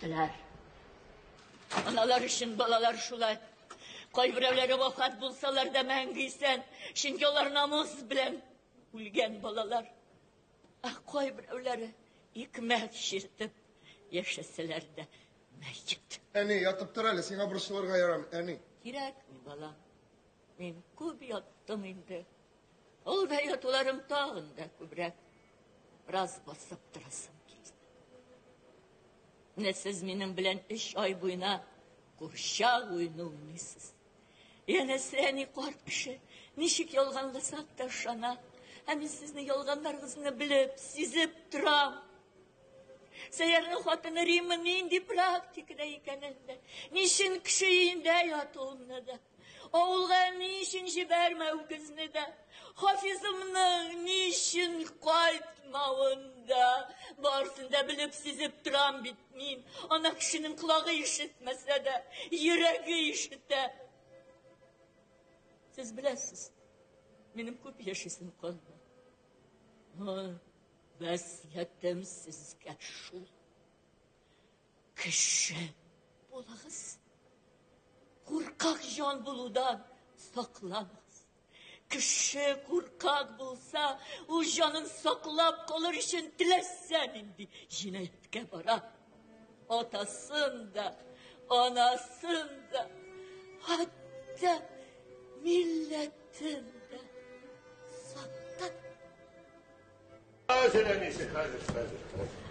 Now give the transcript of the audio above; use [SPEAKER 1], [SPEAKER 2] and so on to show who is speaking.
[SPEAKER 1] үстеләр. Аналар өчен балалар шулай. Кайберәүләре вафат булсалар да мәңге исән, чөнки алар намус белән үлгән балалар. Ә кайберәүләре икмәк чиртеп яшәсәләр дә мәет.
[SPEAKER 2] Әни, ятып тор әле, сиңа борчылырга ярамый, әни.
[SPEAKER 1] Кирәкми, балам. Мин күп яттым инде. Ул да ятуларым тагын да күбрәк. Бераз басып торасым килде. Менә сез минем белән өч ай буена курчак уены уйныйсыз. Янәсе әни карт кеше, ничек ялганласак та ышана. Ә мин сезнең ялганнарыгызны белеп, сизеп торам. Сәярнең хатыны Римма нинди практикада икәнен дә, ни өчен кеше өендә ятуымны да, авылга ни өчен җибәрмәвегезне дә, Хафизымның ни өчен кайтмавын да, барысын да белеп, сизеп торам бит мин. Ана кешенең колагы ишетмәсә дә, йөрәге ишетә. Сез беләсез, минем күп яшисем калмады. Васыятем сезгә шул. Кеше булыгыз. Куркак җан булудан сакланыгыз. Кеше куркак булса, ул җанын саклап калыр өчен теләсә нинди җинаятькә бара. Атасын да, анасын да, хәтта милләтен дә сата.
[SPEAKER 3] Хәзер, әнисе, хәзер, хәзер, хәзер.